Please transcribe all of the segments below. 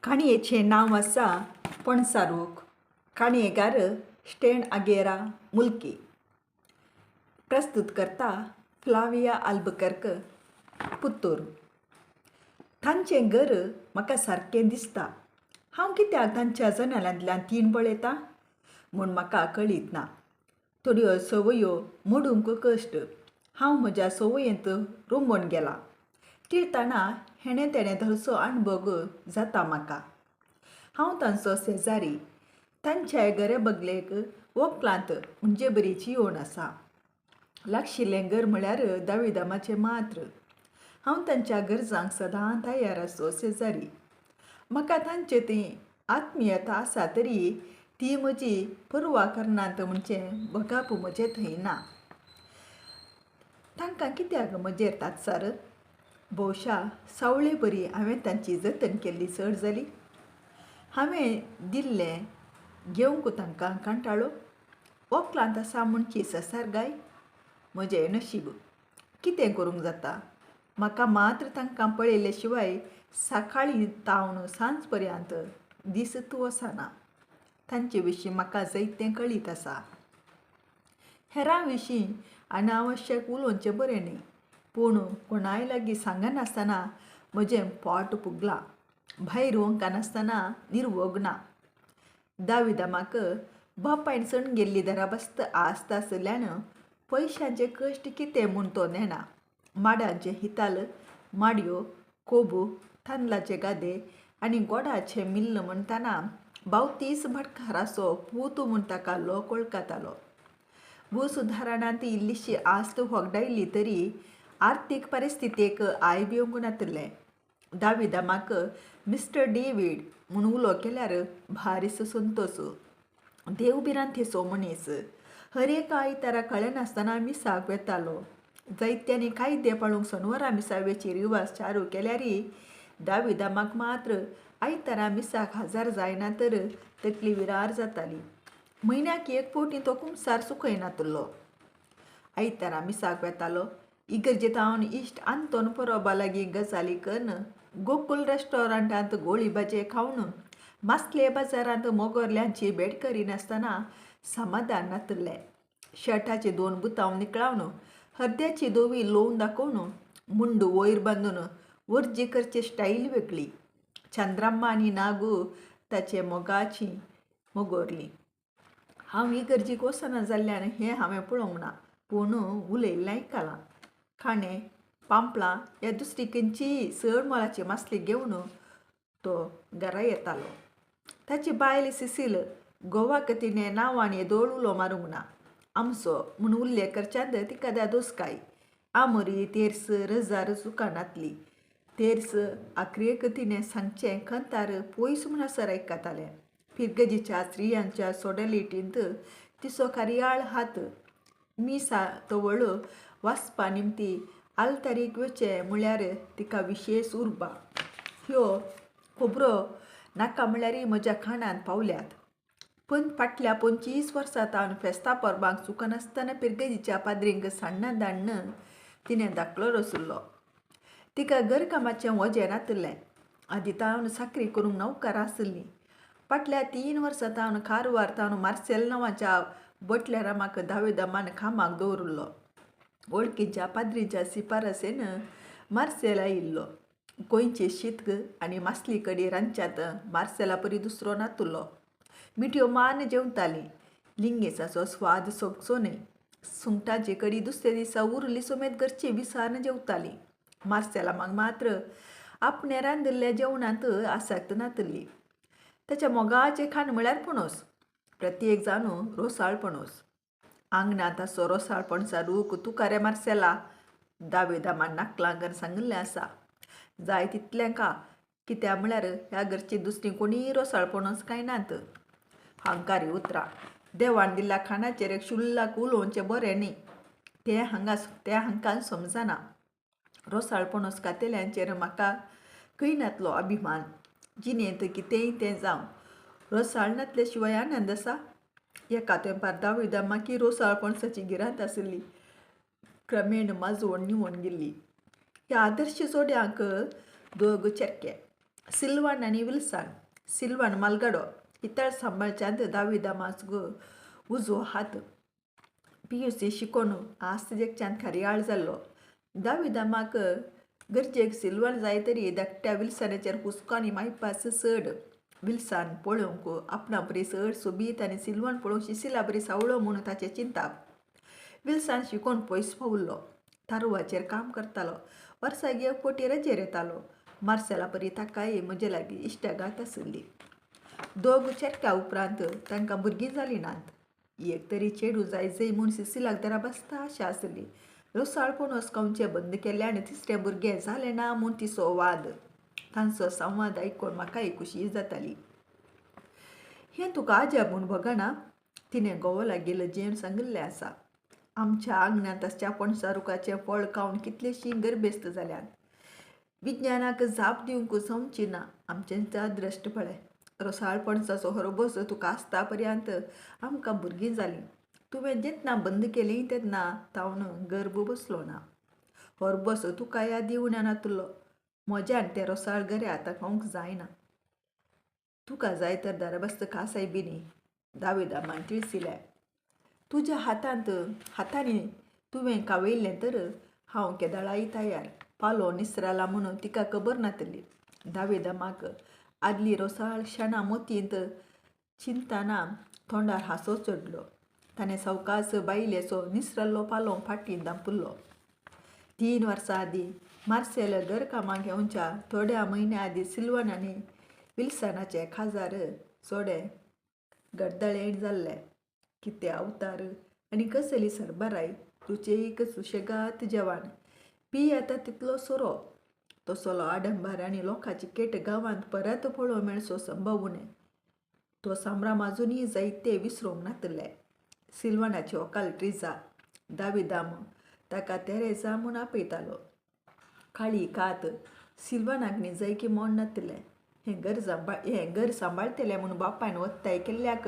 काणयेचें नांव आसा पणसारूख. काणयेगार स्टेन आगेरा मुल्की. प्रस्तुत करता फ्लाविया आल्बकर्क, पुत्तूर. तांचें घर म्हाका सारकें दिसता. हांव कित्याक तांच्या जनेलांतल्यान तीण पळयता म्हूण म्हाका कळीत ना. थोड्यो संवयो मोडूंक कश्ट. हांव म्हज्या संवयेंत रोंबून गेलां. तिळताना हेणें तेणें धरसो अणभोग जाता म्हाका. हांव तांचो शेजारी. तांच्या घरा बगलेक वोक्लांत म्हणजे बरीची येवन आसा. लागशिल्लें घर म्हळ्यार दाविदामाचें मात्र. हांव तांच्या गरजांक सदां तयार आसचो शेजारी. म्हाका तांचे थंय आत्मीयता आसा तरी ती म्हजी पर्वा करनात म्हणचें बघाप म्हजें थंय ना. तांकां कित्याक म्हजेर तात्सार? भोवशा सावळे बरी हांवें तांची जतन केल्ली चड जाली. हांवें दिल्लें घेवंक तांकां कंटाळो. वोक्लांत आसा म्हणची ससार गाय म्हजें नशीब. कितें करूंक जाता? म्हाका मात्र तांकां पळयले शिवाय सकाळीं तावन सांज पर्यंत दीसत वचना. तांचे विशीं म्हाका जायतें कळीत आसा. हेरां विशीं अनावश्यक उलोवचें बरें न्ही, पूण कोणाय लागीं सांगनासतना म्हजें पोट फुगलां. भायर वंकानासतना निर्वोग ना. दाविदामाक बापायन सण गेल्ली दराबस्त आस्त आशिल्ल्यान पयशांचे कश्ट कितें म्हूण तो नेणा. माडांचे हिताल, माडयो, कोबू, तांदळाचे गादे आनी गोडाचें मिल्ल म्हणटाना बावतीस भाटकाराचो पूत म्हूण ताका लोक वळखतालो. भूसुदारणांत इल्लीशी आस्त होगडायली तरी आर्थीक परिस्थितीक I भिवंक नातिल्लें. दाविदामाक मिस्टर डेवीड म्हूण उलो केल्यार भारीस संतोस. देव भिरांतेचो मनीस. हर एका आयतारा कळनासतना मिसाक वेतालो. जायत्यांनी कायदे पाळूंक सनवारा मिसा वेची रिवाज चारू केल्यार दाविदामाक मात्र आयतारा मिसाक हजर जायना तर तकली विरार जाताली. म्हयन्याक एक फावटी तो कुमसार सुकयनातलो. आयतारा मिसाक वेतालो. इगर्जेंत इश्ट आंतोन परोबा लागीं गजाली करून, गोकुल रेस्टॉरंटांत गोळी भाजी खावन, मासले बाजारांत मोगोरल्यांची भेट करिनासतना समाधान नातिल्लें. शर्टाची दोन बुतांव निकळावन, हरद्याची दोवी लोवन दाखोवन, मुंडू वयर बांदून वर्जी करची स्टायल वेगळी. चंद्रम्मा आनी नागू ताचे मोगाची मोगोरली. हांव इगर्जेक वचना जाल्ल्यान हें हांवें पळोवंक ना, पूण उलयल्लें आयकलां. खाणें, पांपलां ह्या दुसरी खंयचीय चड मोलाची मासली घेवन तो घरा येतालो. ताची बायल सिसील गोवाक तिणें नांवान येदोळ उलो मारूंक ना. आमचो म्हूण उल्लेख करच्यांत तिका दादोसकाय. आमोरी तेर्स रजार चुकनातली. तेर्स आखरेक तिणें सांगचें खंतार पयस म्हणसर आयकतालें. फिरगजीच्या स्त्रियांच्या सोडलिटींत तिचो कार्याळ हात. मिसा तवळ वाचपा निमती आलतारीक वचचें म्हळ्यार तिका विशेश उर्बा. ह्यो खबरो नाका म्हळ्यार म्हज्या कानांत पावल्यात. पूण फाटल्या 25 वर्सां तावन फेस्ता परबांक चुकनासतना पिरगजीच्या पाद्रींक साण्णां धाडून तिणें धाकलो रसुल्लो. तिका घरकामाचें वजें नातिल्लें. आदी तावन साकरी करूंक नवकरां आशिल्लीं. फाटल्या 3 वर्सां तावन कारवार तावन मार्सेल नांवाच्या बटलेरामाक दाविदामान कामाक दवरिल्लो. वळखीच्या पाद्रीच्या शिफारसीन मार्सेल आयिल्लो. गोंयचें शीत आनी मासली कडी रांदच्यांत मार्सेला परी दुसरो नातुल्लो. मिठयो मान जेवतालीं. लिंगेसाचो स्वाद सोंपचो न्हय. सुंगटाची कडी दुसऱ्या दिसा उरली समेत घरची विसारन जेवतालीं. मार्सेलामाक मात्र आपणें रांदिल्ल्या जेवणांत आसक्त नातिल्ली. ताच्या मोगाचें खाण म्हळ्यार पणस. प्रत्येक जाणू रोसाळ पणस. आंगणांत आसो रोसाळ पणसा रूख तुकारे मार्सेला दाविदामान नाकलांकन सांगिल्लें आसा. जाय तितलें का कित्याक म्हळ्यार ह्या घरची दुसरी कोणीय रोसाळ पणस खायनात. हांकारी उतरां. देवान दिल्ल्या खाणाचेर एक शुल्लाक उलोवचें बरें न्ही. तें हांगा तें हांकां समजना. रोसाळ पणस खातेल्यांचेर म्हाका खंय नातलो अभिमान. जिणेंत कितेंय तें जावं, रोसाळ नातले शिवाय आनंद आसा? एका तेंपार दाविदामाकी रोसाळ पणसाची गिरांत आशिल्ली. क्रमेण माजवण निवोन गेल्ली. ह्या आदर्श जोड्यांक दोग चेरके. सिल्वान आनी विल्सान. सिल्वान मालगाडो हिताळ सांबाळच्यांत दाविदामाचो उजवो हात. PUC शिकोवन आस्त देखच्यांत खारयाळ जाल्लो. दाविदामाक गरजेक सिल्वान जाय तरी धाकट्या विल्सनाचेर हुस्को आनी मायपास चड. विल्सान पळोवंक आपणा बरी चड सोबीत आनी सिल्वान पळोवंक शिसिला बरी सावळो म्हूण ताचें चिंताप. विल्सान शिकोवन पयस पाविल्लो. तारवाचेर काम करतालो. वर्साक एक फावटी रजेर येतालो. मार्सेला परी ताकाय म्हजे लागीं इश्टागात आशिल्ली. दोग चेरक्या उपरांत तांकां भुरगीं जालीं नात. एक तरी चेडूं जाय जय म्हूण सिसिलाक दरा बसता आशा आसली. रोसाळ पणस खावचें बंद केलें आनी तिसरें भुरगें जालें ना म्हूण तिचो वाद. तांचो संवाद आयकून म्हाकाय खुशी जाताली. हें तुका आजाब म्हूण भोगना? तिणें घोवा लागीं लजेन सांगिल्लें आसा. आमच्या आंगणांत आसच्या पणसा रुखाचें फळ खावन कितलेशीं गर्भेस्त जाल्यांत. विज्ञानाक जाप दिवंक जमची ना. आमचेंच अद्रश्ट पळय. रोसाळ पणसाचो हरबस तुका आसता पर्यंत आमकां भुरगीं जालीं. तुवें जेन्ना बंद केली तेन्ना तावन गर्भ बसलो ना. हरबस तुका यादी उण्या नातलो. म्हज्यान तें रोसाळ गरे आतां खावंक जायना. तुका जाय तर दाराबस्त खा सायबिनी. दाविदामान तिळसिलें. तुज्या हातांनी तुवें कावयल्लें तर हांव केदाळाय तयार. पालो निसराला म्हणून तिका खबर नातली. दाविदामाक आदली रोसाळ क्षणां मोतींत चिंतना तोंडार हांसो चडलो. ताणें सवकास बायलेचो निसरल्लो पालो फाटीं धांपुल्लो. 3 वर्सां आदीं मार्सेल घरकामाक येवच्या थोड्या म्हयन्या आदीं सिल्वान आनी विल्सनाचे खाजार चोडे गडदळेण जाल्ले. कितें अवतार आनी कसली सरबराय. रुचीक सुशेगाद जेवण. पियेता तितलो सोरो. तसलो आडंबर आनी लोकांची केट गांवांत परत पळोवंक मेळचो संभव उणें. तो सामराम आजुनूय जायते विसरूंक नातले. सिल्वानाची व्हंकल ट्रिजा. दाविदाम ताका तेरेजा म्हूण आपयतालो. काळी कात. सिल्वानाक निजायकी मोड नातलें. हें घर सांबाळटलें म्हूण बापायन ओत्ताय केल्ल्याक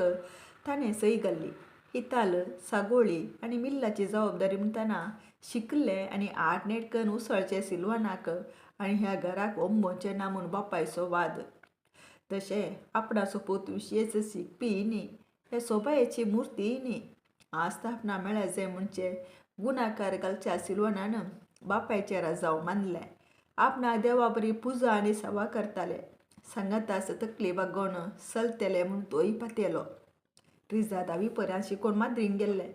ताणें सय घाल्ली. हिताल, सागोळी आनी मिल्लाची जबाबदारी म्हणटना शिकलें आनी आठ नेटकन उसळचें सिल्वानाक आनी ह्या घराक ओंबोवचें ना म्हूण बापायचो वाद. तशें आपणाचो पूत विशयच शिकपी न्ही, हे सोबायेची मुर्ती न्ही. आस्थापना मेळ्ळ्या जाय म्हणचे गुणाकार घालच्या सिल्वानान बापायचें राजांव मानलें. आपणाक देवा बरी पुजा आनी सेवा करताले. सांगातास तकली बागोवन चलतले म्हूण तोय पातयेलो. ट्रिजा धावी पर्यंत शिकोवन माद्रीन गेल्लें.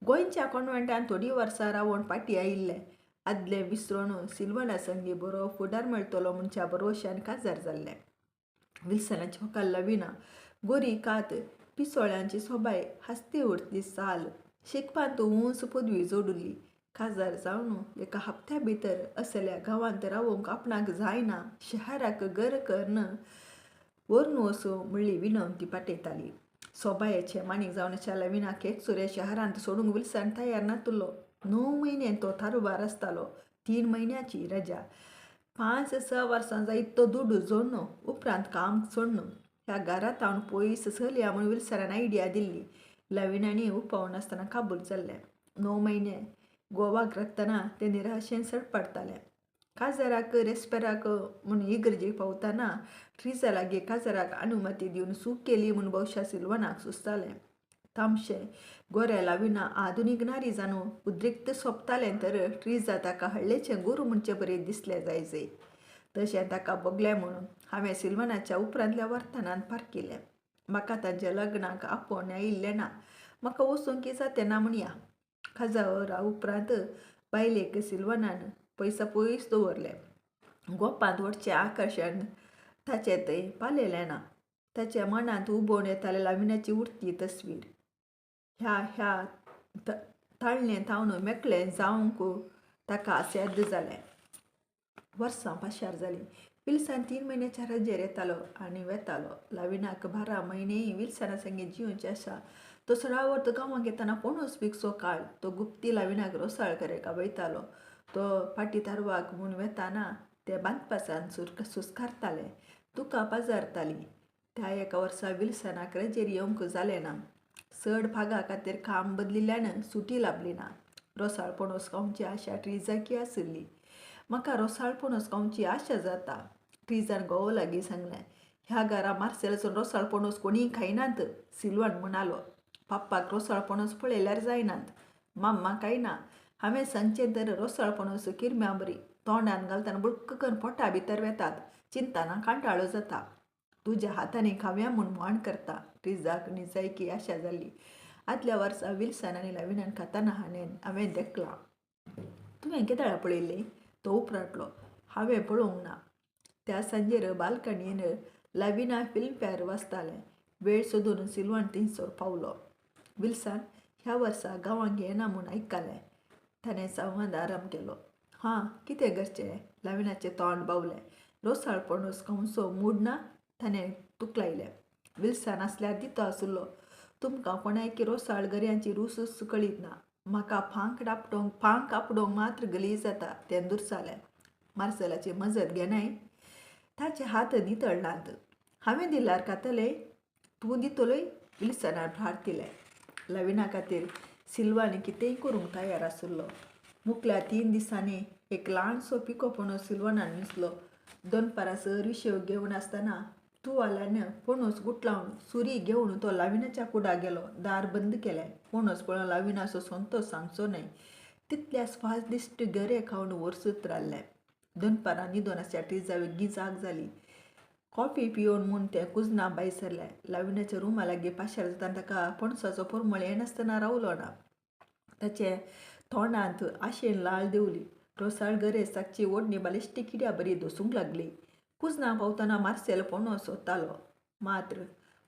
गोंयच्या कॉन्वेंटान थोडीं वर्सां रावोन फाटीं आयिल्लें. आदलें विसरून सिल्वाना संगी बरो फुडार मेळटलो म्हणच्या भरवशान काजार जाल्लें. विल्सनाची व्हंकल लविना. गोरी कात, पिसोळ्यांची सोबाय, हासती उडती साल. शिकपांत उंच पदवी जोडिल्ली. काजार जावन एका हप्त्या भितर असल्या गांवांत रावंक आपणाक जायना, शहराक घर करून व्हरून वचूं म्हणली विनवती पाठयताली. सोबायेचें माणीक जावन आशिल्ल्या लविनाक एकसुरें शहरांत सोडूंक विल्सन तयार नातलो. 9 म्हयने तो थारुबार आसतालो. 3 म्हयन्याची रजा. 5-6 वर्सां जायत तो दुडू जोडून उपरांत काम सोडून ह्या घरांत हांव पयस चलया म्हूण विल्सनान आयडिया दिल्ली. लविनांनी उपाव नासतना काबूल जाल्लें. 9 म्हयने गोवाक राखतना तें निराशेन सडपडटालें. काजाराक रेस्पेराक म्हूण इगर्जेक पावतना ट्रिजा लागीं काजाराक अनुमती दिवन चूक केली म्हूण भोवशा सिल्वानाक सुचतालें. तामशें गोऱ्या लाविना आधुनीक नारी जाणू उद्रिक्त सोंपतालें तर ट्रिजा ताका हळ्ळेचें गुरू म्हणचे बरी दिसलें जाय जय. तशें ताका भोगलें म्हणून हांवें सिल्वानाच्या उपरांतल्या वर्तनान पारखिलें. म्हाका तांच्या लग्नाक आपोवणें आयिल्लें ना. म्हाका वचूंक जातें ना म्हणया. काजारा उपरांत बायलेक सिल्वानान पयसा पयस दवरलें. गोपांत वचचें आकर्शण ताचें थंय पालयलें ना. ताच्या मनांत उबोवन येताले लाविनाची उरती तस्वीर. ह्या ह्या ताळणें थावन मेकळें जावंक ताका आस्याद जालें. वर्सां पाशार जालीं. विल्सन 3 म्हयन्याच्या रजेर येतालो आनी वेतालो. लाविनाक 12 म्हयनेय विल्सना संगी जिवचें आसा. तो सडावर्त गांवांक येतना पणस विकचो काळ तो गुप्ती लाविनाक रोसाळ करेका वयतालो. तो फाटी तारवाक म्हूण वेताना ते बांदपासान सुस्कारताले. तुका पाजारताली. त्या एका वर्सा विल्सनाक रजेर येवंक जालें ना. चड भागा खातीर काम बदलिल्ल्यान सुटी लाबली ना. रोसाळ पणस खावची आशा ट्रिजाकी आशिल्ली. म्हाका रोसाळ पणस खावची आशा जाता. ट्रिजान घोवा लागीं सांगलें. ह्या घरा मार्सेलाचो रोसाळ पणस कोणीय खायनात, सिल्वान म्हणालो. पप्पाक रोसाळ पणस पळयल्यार जायनात, माम्मा खायना. हांवें सांगचें तर रोसाळ पणस किरम्या बरी तोंडान घालतना बुळक्क करून पोटा भितर वेतात. चिंतना कांटाळो जाता. तुज्या हातांनी खावया म्हूण माण करता. ट्रिजाक निजायकी आशा जाल्ली. आदल्या वर्सा विल्सन आनी लाविनान खाताना हांवें देखलां. तुवें केदळा पळयल्लें? तो उपराटलो. हांवें पळोवंक ना. त्या सांजेर बाल्कनीन लाविना फिल्मफेअर वाचतालें. वेळ सोदून सिल्वान थंयसर पावलो. विल्सन ह्या वर्सा गांवांक येना म्हूण आयकलें. ताणें संवाद आराम केलो. हां, कितें करचें? लाविनाचें तोंड बावलें. रोसाळ पणस खावचो मूड ना? ताणें तुकलायलें. विल्सन आसल्यार दितो आसलो. तुमकां कोणायकी रोसाळ गऱ्यांची रूच कळीत ना. म्हाका फांक आपडोवंक मात्र गलीज जाता. तें दुरसालें. मार्सेलाची मजत घेनाय? ताचे हात नितळनात. हांवें दिल्यार खातलें? तूं दितलोय? विल्सनान प्रार्थिलें. लाविना खातीर सिल्वान कितेंय करूंक तयार आशिल्लो. मुखल्या 3 दिसांनी एक ल्हानसो पिको पणस सिल्वानान विंचलो. दनपारां सर विशेव घेवन आसतना तुवाल्यान पणस गुटलावन सुरी घेवन तो लाविनाच्या कुडाक गेलो. दार बंद केलें. पणस पळोवन लाविनाचो संतोश सांगचो न्हय तितल्या स्वादिश्ट गरे खावन वर्सूत रावलें. दनपारां न्हिदोन आसच्या ट्रिजा वेगीं जाग जाली. कॉफी पियोवन म्हूण तें कुजना भायर सरलें. लाविनाच्या रुमा लागीं पाशार जातना ताका पणसाचो परमळ येनासतना रावलो ना. ताचे तोंडांत आशेन लाळ देंवली. रोसाळ गरे साकची ओडणी बालिश्टी किड्या बरी दसूंक लागली. कुजना पावतना मार्सेल पणस सोदतालो. मात्र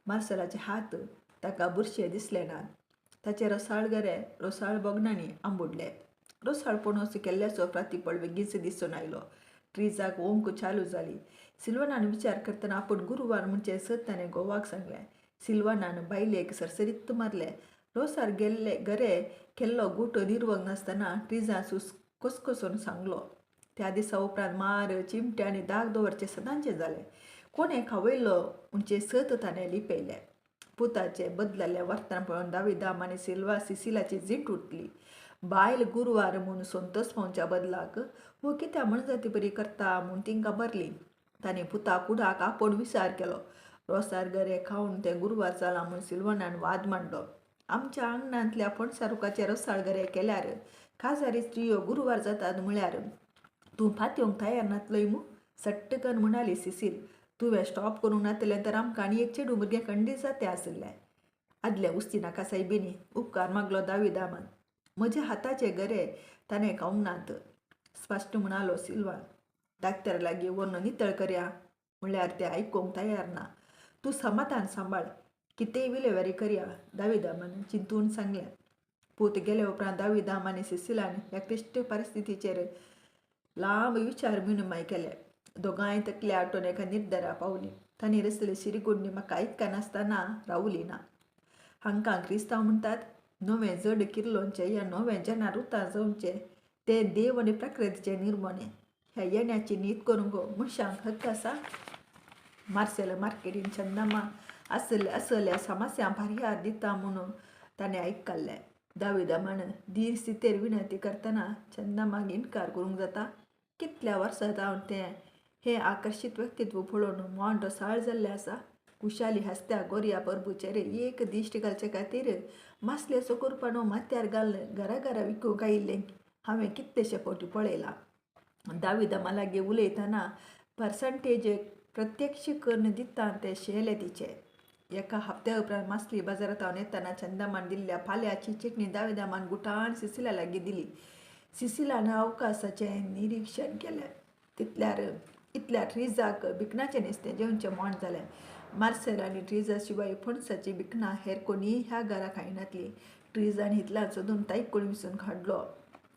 मार्सेलाचे हात ताका बुरशे दिसले नात. ताचे रसाळ गरे रोसाळ बोगणांनी आंबुडले. रोसाळ पणस केल्ल्याचो प्रतिफळ वेगींच दिसून आयलो. ट्रिजाक ओंक चालू जाली. सिल्वानान विचार करतना आपूण गुरवार म्हणचें सत ताणें घोवाक सांगलें. सिल्वानान बायलेक सरसरीत मारलें. रोसार गेल्ले गरे केल्लो गुटो निर्वंग नासतना ट्रिजान कसकसून सांगलो. त्या दिसा उपरांत मार, चिमटे आनी दाग दवरचें सदांचें जालें. कोणें खावयलो म्हणचें सत ताणें लिपयलें. पुताचें बदलल्लें वर्तन पळोवन दाविदाम आनी सिल्वा सिसिलाची जीण उठली. बायल गुरवार म्हूण संतोष पावच्या बदलाक हो कित्या म्हणजाती बरी करता म्हूण तिंकां भरली. ताणें पुता कुडाक आपोवन विचार केलो. रोसार गरे खावन तें गुरवार जालां म्हूण सिल्वानान वाद मांडलो. आमच्या आंगणांतल्या पणसा रुखाचे रसाळ गरे केल्यार काजारी स्त्रियो गुरवार जातात म्हळ्यार तूं फातयोंक तयार नातलोय मू? सट्टकन म्हणाली सिसील. तुवें स्टॉप करूंक नातलें तर आमकां आनी एक चेडूं भुरगें खंडीत जातें आशिल्लें. आदलें उस्ती नाका सायबिनी, उपकार मागलो दाविदामान. म्हज्या हाताचे गरे ताणें खावंक नात, स्पश्ट म्हणालो सिल्वान. डाक्टर लागीं व्हरून नितळ करया म्हळ्यार तें आयकूंक तयार ना. तूं समाधान सांबाळ, कितेंय विलेवारी करया, दाविदामान चिंतून सांगलें. पूत गेले उपरांत दाविदाम आनी सिसिलान ह्या क्लिश्ट परिस्थितीचेर लांब विचार विनिमय केले. दोगांय तकले आटोवन एका निर्धारा पावलीं. तांणी रचलेली शिरगुंडी म्हाका आयकनासतना रावली ना. हांकां क्रिस्तांव म्हणटात. नवें जड किर्लोंचें ह्या नवें जना रुतां जावचें तें देव आनी प्रकृतीचें निर्मणें. ह्या येण्याची नीत करूंक मनशांक हक्क आसा? मार्सेल मार्केटीन चंदमा असल्या समस्यां पर्याय दिता म्हणून ताणें आयकल्लें. दाविदामान धीर सितेर विनंती करतना चंदमाक इनकार करूंक जाता? कितल्या वर्सां जावन तें हें आकर्शीत व्यक्तित्व पळोवन मन रसाळ जाल्लें आसा. कुशाली हसत्या गोरया परबूचेर एक दिश्ट घालचे खातीर मासलेचो कुरपानो माथ्यार घालून घरा घरा विकूंक आयिल्लें हांवें कितलेशे फावटी पळयलां. दाविदामा लागीं उलयतना पर्संटेज प्रत्यक्ष करून दिता ते शेले तिचे. एका हप्त्या उपरांत मासली बाजारांत हांव येतना चंदमान दिल्ल्या पाल्याची चिटणी दाविदामान गुटान सिसिला लागीं दिली. सिसिलान अवकाशाचें निरिक्षण केलें. इतल्या ट्रिजाक बिकणाचें नुस्तें जेवचें मोण जालें. मार्सेल आनी ट्रिजा शिवाय फणसाचीं बिकणां हेर कोणीय ह्या घरा खायनातलीं. ट्रिजान हितलां सोदून तायकुळ विसून काडलो.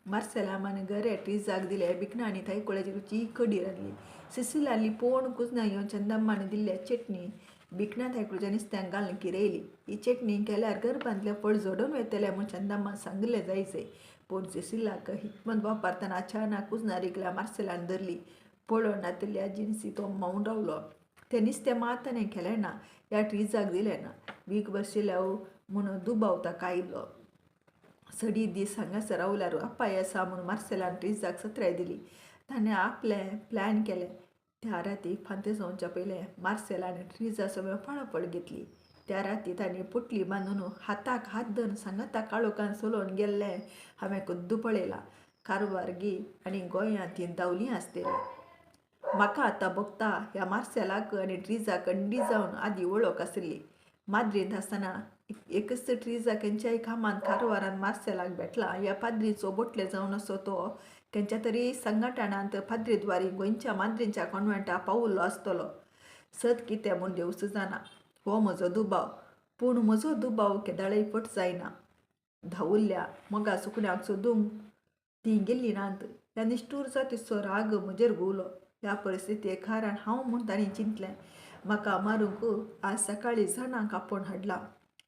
मार्सेलामान गरे ट्रिजाक दिले बिकणां आनी तायकुळ्याची रुची कडी रांदली. सिसिलान लिपोवन कुजनां येवन चंदम्मान दिल्ल्या चटणी बिकणां तायकुळच्या नुस्त्यांक घालून किरयली. ही चटणी केल्यार गर्भांतलें फळ झडोवन वेतलें म्हूण चंदम्मान सांगिल्लें जायचे. पूण सिसिलाक हिकमत वापरतना अचानक कुजनां रिगल्या मार्सेलान धरली. पळोवन नातिल्ल्या जिनसी तो मावन रावलो. तें नुस्तें मात ताणें केलें ना, ह्या ट्रिजाक दिलें ना. वीख बशिल्ल्या म्हूण दुबाव ताका आयलो. सडी दीस हांगासर रावल्यार अपाय आसा म्हूण मार्सेलान ट्रिजाक सत्राय दिली. ताणें आपलें प्लॅन केलें. त्या राती फांते जावच्या पयलें मार्सेल आनी ट्रिजा सगळें फळाफळ घेतली. त्या राती तांणी पोटली बांदून हाताक हात धरून सांगाता काळोखान चलोवन गेल्लें हांवें खुद्द पळयलां. कारवारगी आनी गोंयांत तीं धांवलीं आसतलीं. म्हाका आतां भोगता ह्या मार्सेलाक आनी ट्रिजाक अंडी जावन आदीं वळख आशिल्ली. माद्रींत आसतना एकच ट्रिजा खंयच्याय कामांत कारवारान मार्सेलाक भेटला. ह्या पाद्रीचो बोटले जावन असो तो खंयच्या तरी संघटणांत पाद्रीद्वारी गोंयच्या माद्रींच्या कॉन्वेंटा पावल्लो आसतलो. सत कितें म्हूण देवच जाणा. हो म्हजो दुबाव. पूण म्हजो दुबाव केदाळय फट जायना. धांवुल्ल्या मोगा सुकण्याक सोदूंक तीं गेल्लीं नात. ह्या निश्ठूर जातीचो राग म्हजेर घुंवलो. ह्या परिस्थितीक कारण हांव म्हूण तांणी चिंतलें. म्हाका मारूंक आज सकाळीं जाणांक आपोवन हाडलां.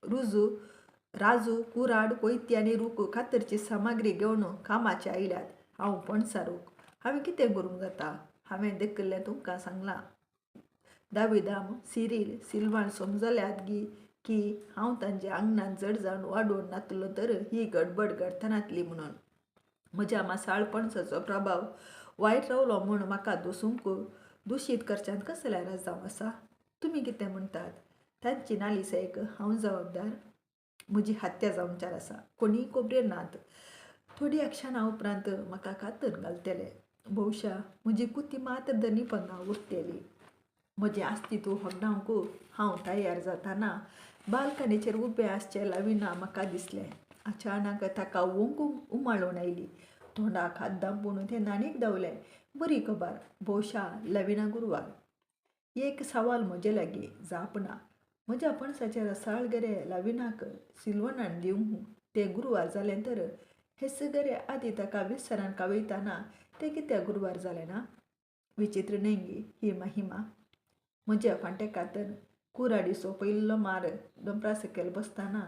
रुजू राजू कुराड कोयती आनी रूख कातरची सामग्री घेवन कामाचे आयल्यात. हांव पणसारूक हांवें कितें करूंक जाता? हांवें देखिल्लें तुमकां सांगलां. दाविदाम सिरील सिल्वान समजल्यात गी की हांव तांच्या आंगणांत जड जावन वाडोवन नातलो तर ही गडबड घडटनातली म्हणून. म्हज्या मासाळ पणसाचो प्रभाव वायट रावलो म्हूण म्हाका दोसूंक दुशीत करच्यांत कसलें राजांव आसा? तुमी कितें म्हणटात? तांची नालिसायेक हांव जबाबदार? म्हजी हत्या जावंचार आसा. कोणीय कोबरेर नात. थोड्या क्षणा उपरांत म्हाका कातर घालतले. भोवशा म्हजी कुती मात धनीपना उरतली. म्हजें अस्तित्व होगडावंक हांव तयार जाताना बाल्कनीचेर उबें आसचें लाविना म्हाका दिसलें. अचानक ताका ओंक उमाळून आयली. तोंडाक हात धांपून तें न्हाणीक धांवलें. बरी खबर, भोवशा लविना गुरवार. एक सवाल म्हजे लागीं, जाप ना. म्हज्या पणसाचे रसाळ गरे लाविनाक सिल्वनान दिवंक तें गुरवार जालें तर हेच गरे आदी ताका विसरान कावयताना तें कित्याक गुरवार जालें ना? विचित्र न्हय गी ही महिमा? म्हज्या फांटेकातन कुराडीचो पयलो मार दोंपरा सकयल बसतना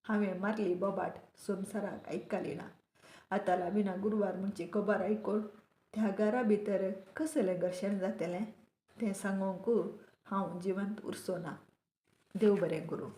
हांवें मारली बोबाट संवसाराक आयकली ना. आतां लाविना गुरवार म्हणची खबर आयकून त्या घरा भितर कसलें घर्शण जातलें तें सांगूंक हांव जिवंत उरचो ना. देव बरें करूं.